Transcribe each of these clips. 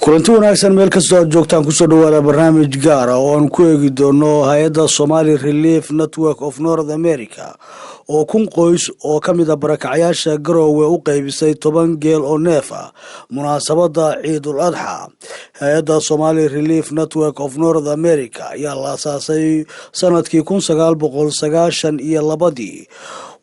Kulanti wanaagsan meel kastoo aad joogtaan, kusoo dhawaada barnaamij gaar ah oo aan ku eegi doono hay-adda Somali Relief Network of North America oo 1000 qoys oo ka mid ah barakacyaasha Garoowe u qeybisay 10 geel oo neef ah munaasabadda Ciidul Adxa. Hay-adda Somali Relief Network of North America ayaa la asaasay sanadkii 1992,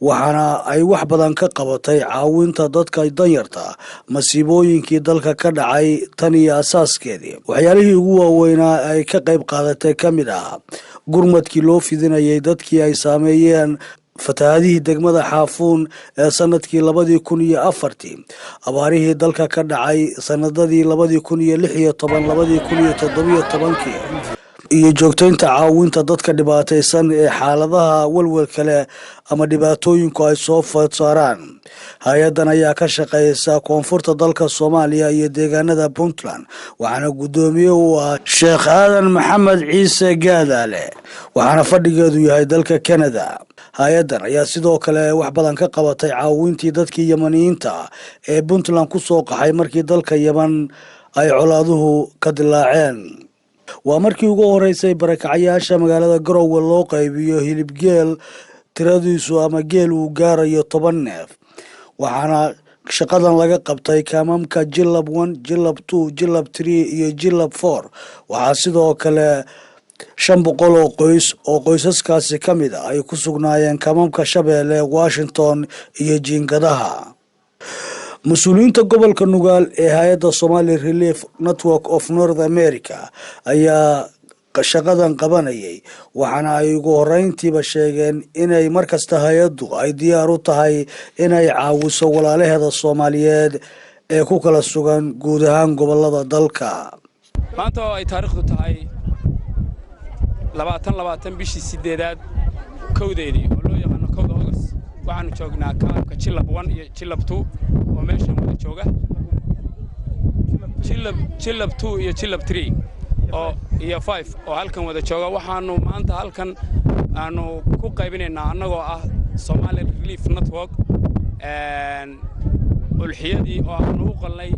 waxaana ay wax badan ka qabatay caawinta dadka danyarta masiibooyinkii dalka ka dhacay tan iyo asaaskeedii. Waxyaalihii ugu waaweynaa ay ka qayb qaadatay ka mid ah gurmadkii loo fidinayay dadkii ay saameeyeen fatahaadihii degmada Xaafuun ee sanadkii 2004-tii, abaarihii dalka ka dhacay sanadadii 2016, 2017-kii iyo joogtaynta caawinta dadka dhibaataysan ee xaaladaha welwelka leh ama dhibaatooyinku ay soo food saaraan. Hay-addan ayaa ka shaqeysa koonfurta dalka Soomaaliya iyo deegaanada Puntland, waxaana guddoomiye u ah Sheekh Aadan Maxamed Ciise Gaadaale, waxaana fadhigeedu yahay dalka Canada. Hay-addan ayaa sidoo kale wax badan ka qabatay caawintii dadkii Yamaniyiinta ee Puntland kusoo qaxay markii dalka Yeman ay colaaduhu ka dilaaceen. Waa markii ugu horeysay barakacyaasha magaalada Garowe loo qaybiyo hilib geel tiradiisu ama geel uu gaarayo 10 neef, waxaana shaqadan laga qabtay kaamamka Jilab 1, Jilab 2, Jilab 3 iyo Jilab 4. Waxaa sidoo kale 500 oo qoys oo qoysaskaasi ka mid ah ay ku sugnaayeen kaamamka Shabeelle, Washington iyo Jiingadaha. Mas-uuliyiinta gobolka Nugaal ee hay-adda Somali Relief Network of North America ayaa shaqadan qabanayay, waxaana ay ugu horeyntiiba sheegeen inay markasta hay-addu ay diyaar u tahay inay caawiso walaalaheeda Soomaaliyeed ee ku kala sugan guud ahaan gobolada dalka. Maanta oo ay taariikhdu tahay 2020 bishii sideedaad kowdeedii, oo loo yaqaano 1da August, waxaannu joognaa kaamka Jilab 1 iyo Jilab 2 oo meeshan wada jooga, Jilab 2 iyo Jilab 3 oo iyo 5 oo halkan wada jooga. Waxaannu maanta halkan aanu ku qaybinaynaa, annagoo ah Somali Relief Network, ulxiyadii oo aanu u qalnay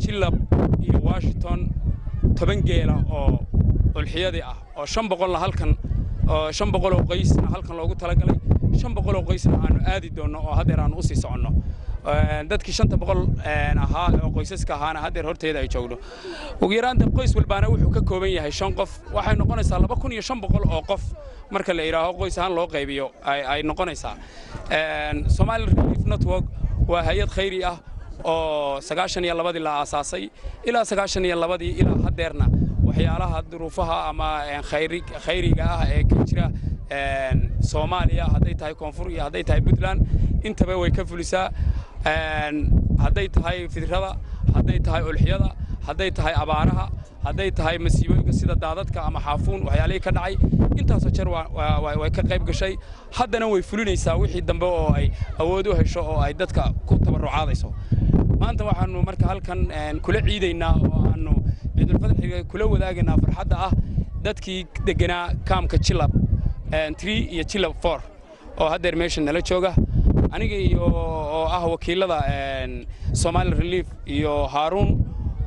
Jilab iyo Washington, 10 geela oo ulxiyadii ah oo 500-na halkan oo 500 oo qoysna halkan loogu talagalay, 500 oo qoysna aanu aadi doonno oo haddeer aanu usii soconno. Dadkii 500 ahaa oo qoysaska ahaana haddeer horteeda ay joogno. Ugu yaraanta qoys walbaana wuxuu ka kooban yahay shan qof. Waxay noqonaysaa 2500 oo qof marka la yidhaaho qoys ahaan loo qaybiyo ay noqonaysaa. Somali Relief Network waa hay-ad khayri ah oo 92-dii la aasaasay. Ilaa 92-dii ilaa haddeerna waxyaalaha duruufaha ama khayriga ah ee ka jira Soomaaliya, hadday tahay koonfur iyo hadday tahay Puntland intaba, way ka fulisaa. Hadday tahay fidrada, hadday tahay ulxiyada, hadday tahay abaaraha, hadday tahay masiibooyinka sida daadadka ama Xaafuun waxyaalihii ka dhacay, intaasoo jeer way ka qayb gashay. Haddana way fulinaysaa wixii dambe oo ay awood u hesho oo ay dadka ku tabarrucaadayso. Maanta waxaanu marka halkan kula ciidaynaa oo aanu Ciidulfadxiga kula wadaagaynaa farxadda ah dadkii deganaa kaamka Jilab 3 iyo Jilab 4 oo haddeer meesha nala jooga. Aniga iyo oo ah wakiilada Somali Relief iyo Haaruun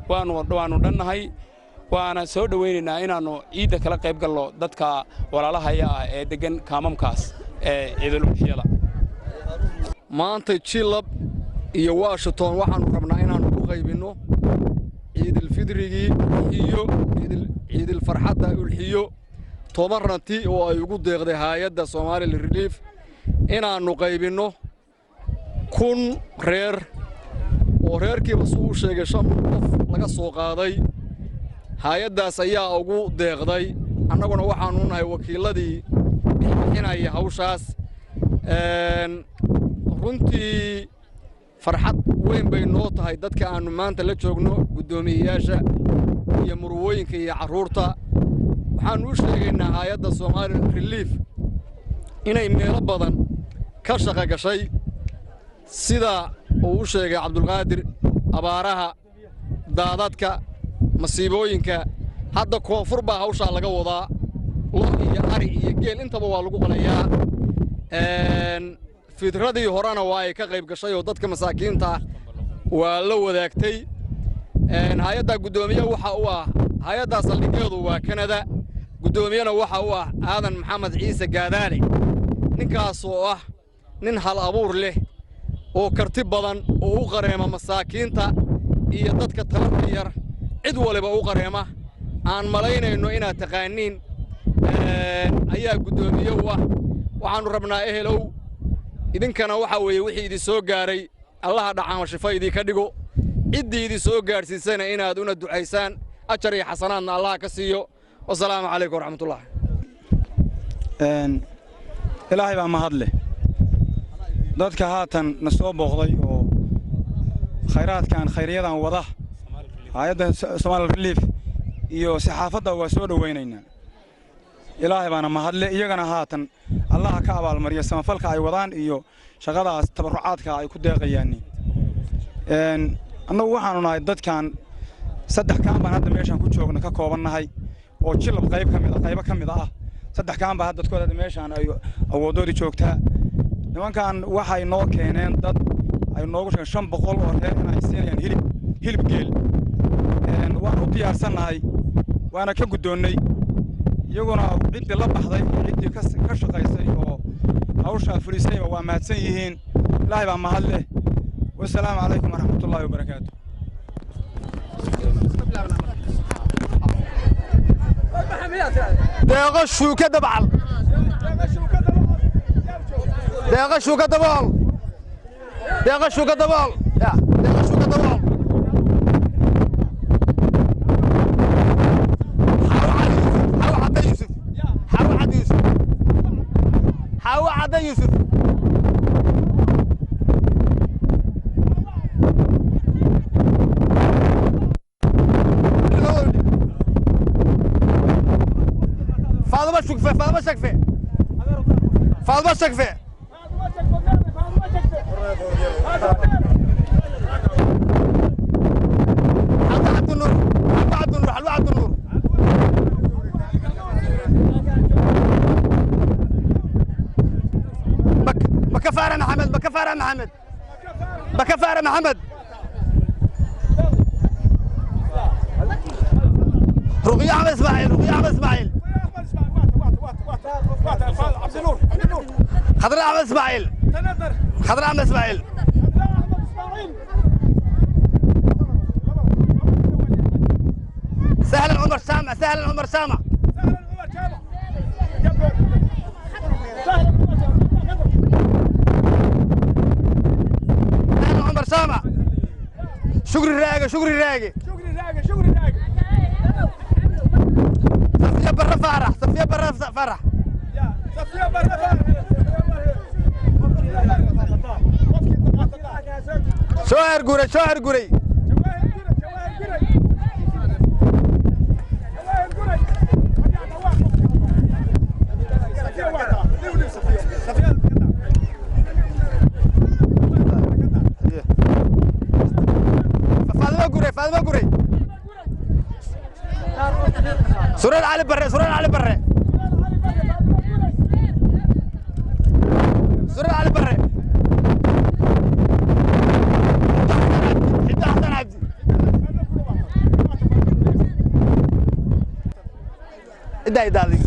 waanu dhannahay, waana soo dhowaynaynaa inaannu ciidda kala qayb gallo dadka walaalahaya ah ee deggan kaamamkaas ee Ciidul Udxiyada. Maanta Jilab iyo Washington waxaannu rabnaa inaannu ku qaybinno Ciidilfidrigii iyo Ciidilfarxadda ulxiyo, 10 ranti oo ay ugu deeqday haayadda Somali Relief, inaannu qaybinno 1000 reer oo reerkiiba suu u sheegay shan qof laga soo qaaday. Haayaddaas ayaa ugu deeqday, annaguna waxaannu nahay wakiilladii bixbixinaya hawshaas. Runtii farxad weyn bay noo tahay dadka aannu maanta la joogno, guddoomiyeyaasha iyo murwooyinka iyo carruurta. Waxaannu u sheegaynaa haayadda Somali Relief inay meelo badan ka shaqo gashay, sida uu u sheegay Cabdulqaadir, abaaraha, daadadka, masiibooyinka. Hadda koonfur baa hawshaa laga wadaa, lo iyo ari iyo geel intaba waa lagu qalayaa. Fidradii horena waa ay ka qayb gashay oo dadka masaakiinta waa la wadaagtay. Hay-adda guddoomiye waxa u ah, hay-addaa saldhigeedu waa Kanada, guddoomiyena waxa u ah Aadan Maxamed Ciise Gaadaale, ninkaasoo ah nin hal abuur leh oo karti badan oo u qareema masaakiinta iyo dadka tabarta yar, cid waliba u qareema. Aan malaynayno inaad taqaaniin ayaa guddoomiye u ah. Waxaannu rabnaa, ehelow, idinkana waxaa weeye wixii idin soo gaaray Allaha dhacaamo shifo idinka dhigo, ciddii idin soo gaadhsiisana inaad una ducaysaan, ajar iyo xasanaadna Allaha ka siiyo. Wasalaamu calaykum waraxmatullah. Ilaahay baa mahad leh. Dadka haatan na soo booqday oo khayraadkan, khayriyadan wada, hay-adda Somaali Relief iyo saxaafadda, waa soo dhowaynaynaa. Ilaahay baana mahadle. Iyagana haatan Allaha ka abaalmariya samafalka ay wadaan iyo shaqadaas tabarrucaadka ay ku deeqayaan. Annagu waxaanu nahay dadkan saddex kaan baan hadda meeshaan ku joogna ka koobannahay oo Jilab qayb ka mid a, qaybo ka mid ah. Saddex kaan baa dadkooda hadda meeshaan ay awooddoodii joogtaa. Nimankan waxay noo keeneen dad ay noogu sheegeen 500 oo reer inay siinayaan hilib, hilib geel. Waan u diyaarsannahay, waana ka guddoonnay. Iyaguna ciddii la baxday iyo ciddii ka shaqaysay oo hawshaa fulisayba waa mahadsan yihiin. Ilaahay baa mahad leh. Wasalaamu calaykum waraxmatullaahi wabarakaatu. Deeqo Shuuka Dabcal, Deeqo Shuuka Dabool, Deeqo Shuuka Dabool, Deeqo Shuuka Dabool. Xawo Cadda Yuusuf, Xawo Cadda Yuusuf, Xawo Cadda Yuusuf. فاطمة شقفة، فاطمة شقفة، فاطمة شقفة. حلوة عبد النور، حلوة عبد النور، حلوة عبد النور. بكفارة محمد، بكفارة محمد، بكفارة محمد. رقية أحمد إسماعيل، رقية أحمد إسماعيل. خضراء أحمد إسماعيل، خضراء أحمد إسماعيل. سهل عمر سامع، سهل عمر سامع. سهل عمر سامع. شكري الراقي، شكري الراقي، صفية برا فرح، صفية برا فرح. شوهر قري، شوهر قري. فاطمة قري، فاطمة قري. سرور علي بري، سرور علي بري، سرور علي بري. حتى حسن عبدي إدا إدا ذي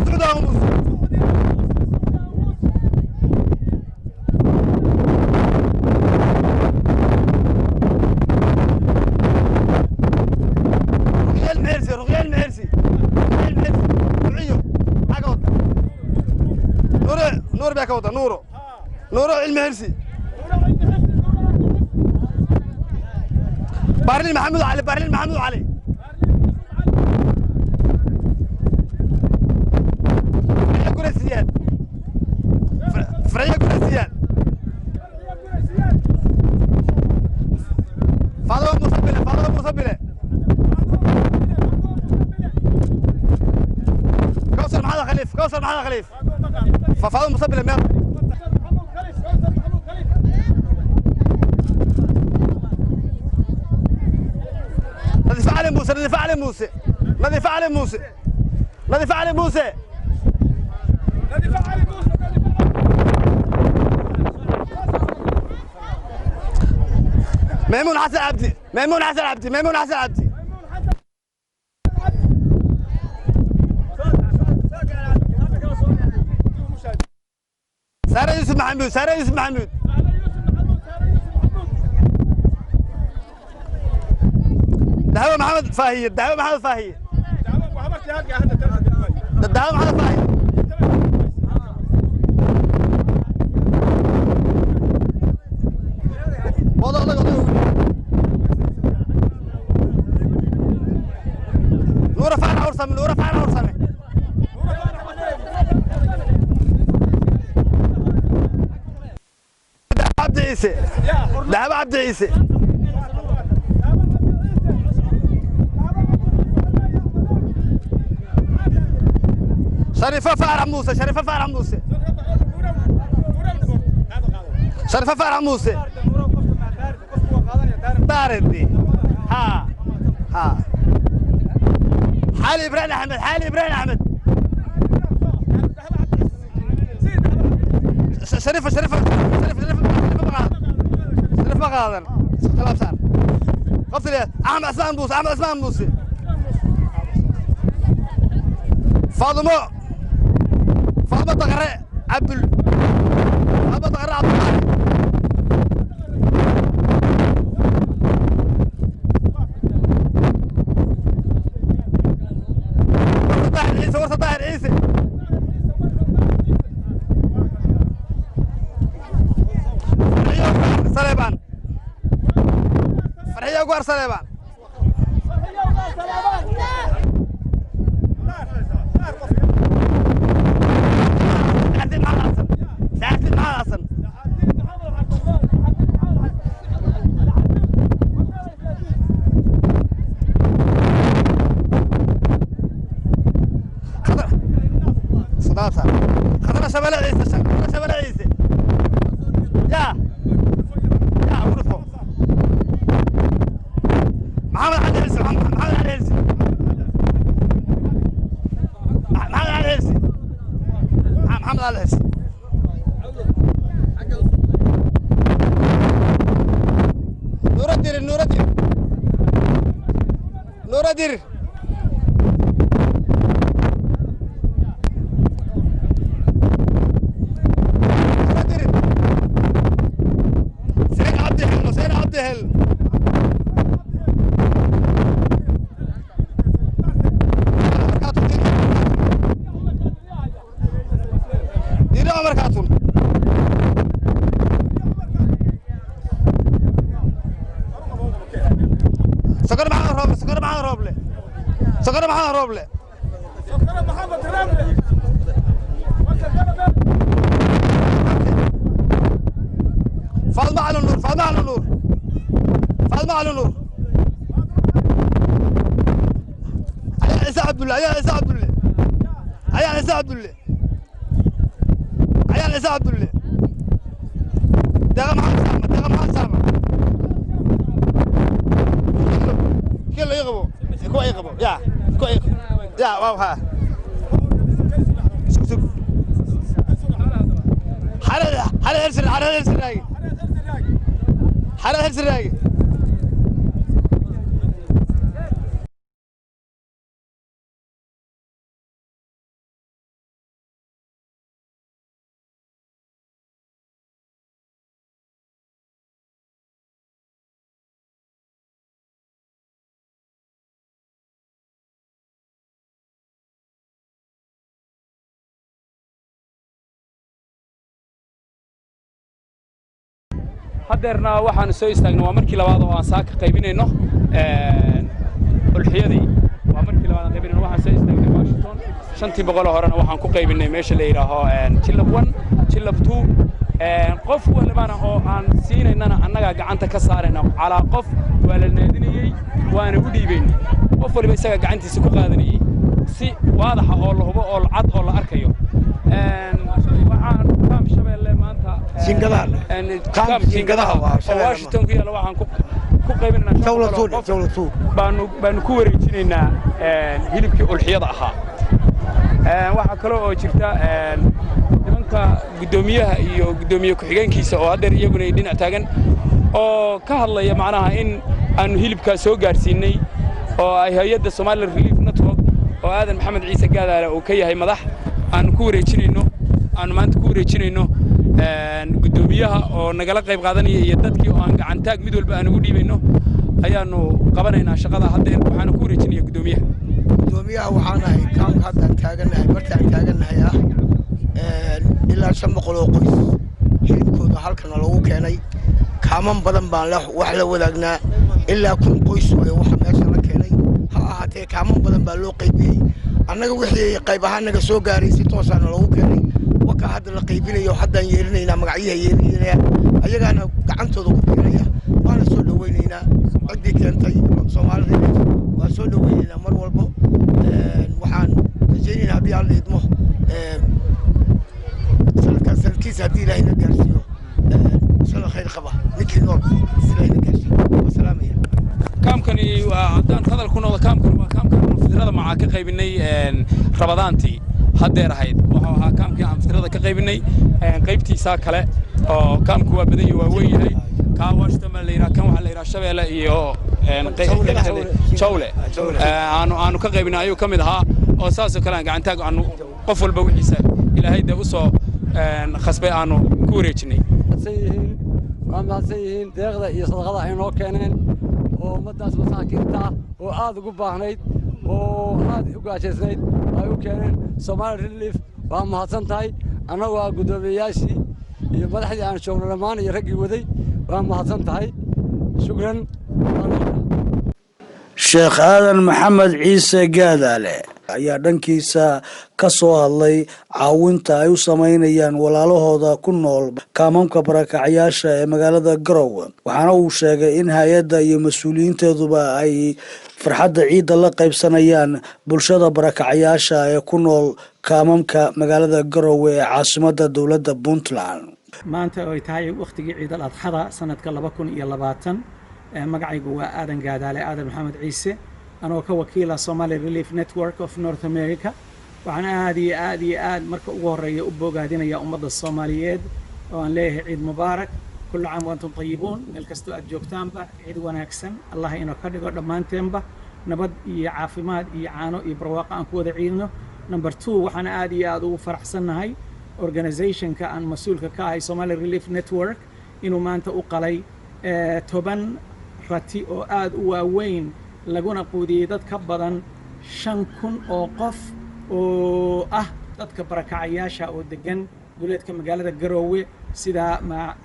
سعود موسى. رقية المعرسي، رقية المعرسي، رقية المعرسي. رعيو حاجة وضع نور، نور بيك وضع نورو، نورو المعرسي. بارلي محمد علي، بارلي محمد علي. فرعية كرسيات، فرعية كرسيات. فاطمة مصبلة، فاطمة مصبلة. كوثر محمد خليف، كوثر محمد خليف. فاطمة مصبلة مير. نظيف علي موسى، نظيف علي موسى، نظيف علي موسى، نظيف علي موسى. ميمون حسن عبدي، ميمون حسن عبدي، ميمون حسن عبدي. سارة يوسف محمود، سارة يوسف محمود. دهوة محمد فاهي، دهوة محمد فاهي، دهوة محمد فاهي. والله الله الله. نورة فارع ورسمي، نورة فارع ورسمي. عبد عيسى، دهب عبد عيسى. شريفة فارع موسى، شريفة فارع موسى، شريفة فارع موسى. داردي ها ها. حالي ابراهيم احمد، حالي ابراهيم احمد. شريفة شريفة شريفة شريفة شريفة غادر خلاص صار قفل. احمد عثمان موسى، احمد عثمان موسى. فاطمة، فاطمة تغرى عبد، فاطمة تغرى عبد الله. طاهر عيسى، ورثة طاهر عيسى. فرحية سليمان، فرحية قوار سليمان. ساعتين مع الحسن، ساعتين مع الحسن. خضر صداقة خضر شبل عيسى، خضر شبل عيسى. يا يا ورثه محمد علي عيسى، محمد علي عيسى، محمد علي عيسى، محمد علي عيسى. نور الدين، نور الدين، نور الدين. نور الدين. سيد عبد الحلو، سيد عبد الحلو. ديري عمر كاتون. سكر محمد روبلي، سكر محمد روبلي، سكر محمد روبلي. فاطمة على النور، فاطمة على النور، فاطمة على النور. عيا عيسى عبد الله، عيا عيسى عبد الله، عيا عيسى عبد الله، عيا عيسى عبد الله. دغم محمد سامة، دغم محمد سامة. كله يغبو، كو يغبو، يا كو يغبو، يا واو ها. سوق سوق. حرا حرا هرسل، حرا هرسل راقي، حرا هرسل راقي. Haddeerna waxaanu soo istaagnay, waa markii labaad oo aan saaka qaybinayno ulxiyadii, waa markii labaad aan qaybinayno. Waxaan soo istaagnay Washington, 500-tii oo horena waxaan ku qaybinay meesha la yidhaaho Jilab 1, Jilab 2. Qof walibana oo aan siinaynana annagaa gacanta ka saarayna. Calaa qof waa la naadinayey, waana u dhiibaynay, qof waliba isagaa gacantiisa ku qaadanayey si waadaxa oo la hubo oo cad oo la arkayo. Waxaan kaam Shabeelle maanta Jiingadaha. Kaam Jiingadaha oo Washington ku yaalla waxaan ku qaybinaynaa 500 oo qof baanu ku wareejinaynaa hilibkii ulxiyada ahaa. Waxaa kale oo jirta nimanka guddoomiyaha iyo guddoomiye ku-xigeenkiisa oo haddeer iyaguna ay dhinac taagan. Oo ka hadlaya macnaha in aannu hilibkaa soo gaadhsiinnay oo ay hay-adda Somali Relief Network oo Aadan Maxamed Ciise Gaadaale uu ka yahay madax aannu ku wareejinayno, aannu maanta ku wareejinayno guddoomiyaha oo nagala qayb qaadanaya iyo dadkii oo aan gacantaag mid walba aan ugu dhiibayno ayaannu qabanaynaa shaqada haddeer. Waxaanu ku wareejinaya guddoomiyaha. Guddoomiyaha waxaan ahay kaamka haddaan taagannahay, bartaan taagannahay ah. Ilaa 500 oo qoys hilibkooda halkana lagu keenay. Kaaman badan baan wax la wadaagnaa. Ilaa 1000 qoys waaye waxa meesha la keenay. Ha ahaatee, kaaman badan baa loo qaybiyey. Annaga wixii qayb ahaan naga soo gaaray si toosaana loogu keenay. Waka hadda la qaybinayo, haddaan yeelinaynaa, magacyaha yeelinaya, ayagaana gacantooda ku bixinaya. Waana soo dhawaynaynaa ciddii keentay. Soomaalida waa soo dhawaynaynaa mar walbo. Waxaan rajaynaynaa, haddii Alla idmo, sanadkaan sanadkiisa haddii Ilaahayna gaarsiiyo, sanad khayr qaba, ninkii nool Ilaahayna gaarsiiyo. Waa salaamaya. Kaamkani waa, haddaan hadal ku noqdo, kaamkani waa kaamkan fitrada macaa ka qaybinay Rabadaantii haddeer ahayd. Wuxuu ahaa kaamkii aan fitrada ka qaybinay qaybtiisaa kale oo kaamku waa badan yahay, waa weyn yahay. Kaa Washington baa la yidhaha, kan waxaa la yidhaha Shabeelle iyo Jawle aanu ka qaybinay ayuu ka mid ahaa, oo saasoo kale aan gacantaag aanu qof walba wixiisa Ilaahay dee u soo khasbay aanu ku wareejinay. Waa mahadsan yihiin deeqda iyo sadaqada ay noo keeneen oo ummaddaas masaakiinta ah oo aad ugu baahnayd oo aad u gaajaysnayd ay u keeneen. Somaali Relief waa mahadsan tahay. Annagu waa guddoomiyeyaashii iyo madaxdii aan joogno dhammaan iyo raggii waday. Waa mahadsan tahay, shukran. Sheekh Aadan Maxamed Ciise Gaadaale ayaa dhankiisa ka soo hadlay caawinta ay u samaynayaan walaalahooda ku nool kaamamka barakacyaasha ee magaalada Garowe, waxaana uu sheegay in hay-adda iyo mas-uuliyiinteeduba ay farxadda ciidda la qaybsanayaan bulshada barakacyaasha ee ku nool kaamamka magaalada Garowe ee caasimadda dowladda Puntland. Maanta oo ay tahay wakhtigii Ciidal Adxada sanadka 2020, magacaygu waa Aadan Gaadaale, Aadan Maxamed Ciise, anoo ka wakiila Somali Relief Network of North America. Waxaan aad iyo aad iyo aad marka ugu horreeya u bogaadinaya ummadda Soomaaliyeed oo aan leeyahay ciid mubaarak, كل عام وأنتم طيبون. Meel kastoo aad joogtaanba ciid wanaagsan Allah inoo ka dhigo dhammaanteenba, nabad iyo caafimaad iyo caano iyo barwaaqo aan ku wada ciidno. Number two, waxaan aad iyo aad ugu faraxsannahay organizationka aan mas-uulka ka ahay, Somali Relief Network, inuu maanta u qalay 10 rati oo aad u waaweyn, laguna quudiyey dad ka badan 5000 oo qof oo ah dadka barakacayaasha oo degan duleedka magaalada Garoowe, sida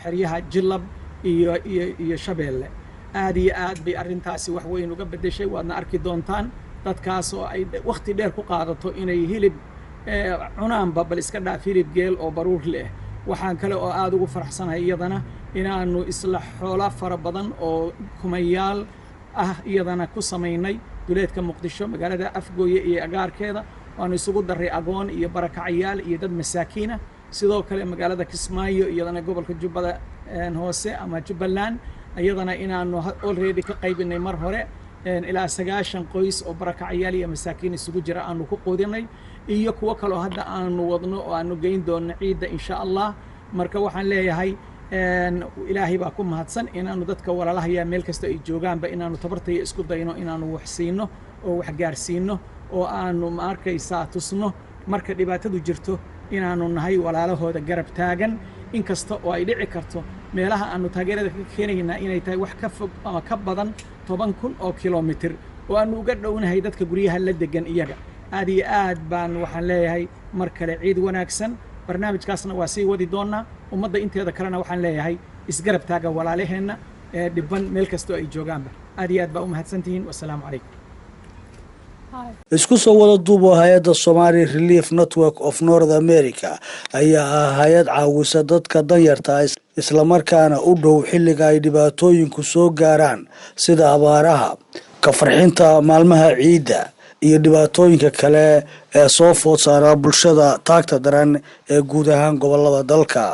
xeryaha Jilab iyo Shabeelle. Aad iyo aad bay arrintaasi wax weyn uga beddeshay. Waadna arki doontaan dadkaas oo ay wakhti dheer ku qaadato inay hilib cunaanba, bal iska dhaaf hilib geel oo baruur leh. Waxaan kale oo aad ugu faraxsanahay iyadana inaannu isla xoolo fara badan oo kumayaal ah iyadana ku samaynay duleedka Muqdisho, magaalada Afgooye iyo agaarkeeda, waanu isugu darray agoon iyo barakacayaal iyo dad masaakiina. Sidoo kale magaalada Kismaayo, iyadana gobolka Jubbada Hoose ama Jubbaland, iyadana inaanu already ka qaybinay mar hore ilaa 90 qoys oo barakacayaal iyo masaakiin isugu jira aanu ku quudinay, iyo kuwo kaloo hadda aanu wadno oo aanu geyn doonno ciidda, insha Allah. Marka waxaan leeyahay Ilaahay baa ku mahadsan inaanu dadka walaalahaya meel kasta ay joogaanba inaanu tabartaya isku dayno inaanu wax siino oo wax gaarsiino oo aanu, ma arkaysaa, tusno marka dhibaatadu jirto inaanu nahay walaalahooda garab taagan, inkasta oo ay dhici karto meelaha aanu taageerada ka keenaynaa inay tahay wax ka fog ama ka badan 10,000 oo kilomitir oo aanu uga dhownahay dadka guryaha la degan iyaga. Aad iyo aad baan waxaan leeyahay mar kale ciid wanaagsan. Barnaamijkaasna waa sii wadi doonaa. Ummadda inteeda kalena waxaan leeyahay isgarab taaga walaalaheenna ee dhibban meel kastoo ay joogaanba. Aad iyo aad baa u mahadsantihiin. Wasalaamu calaykum. Isku soo wada duubo, hay-adda Somali Relief Network of North America ayaa ah hay-ad caawisa dadka danyarta, islamarkaana u dhow xilliga ay dhibaatooyinku soo gaaraan, sida abaaraha, ka farxinta maalmaha ciidda iyo dhibaatooyinka kale ee soo food saara bulshada taagta daran ee guud ahaan gobolada dalka.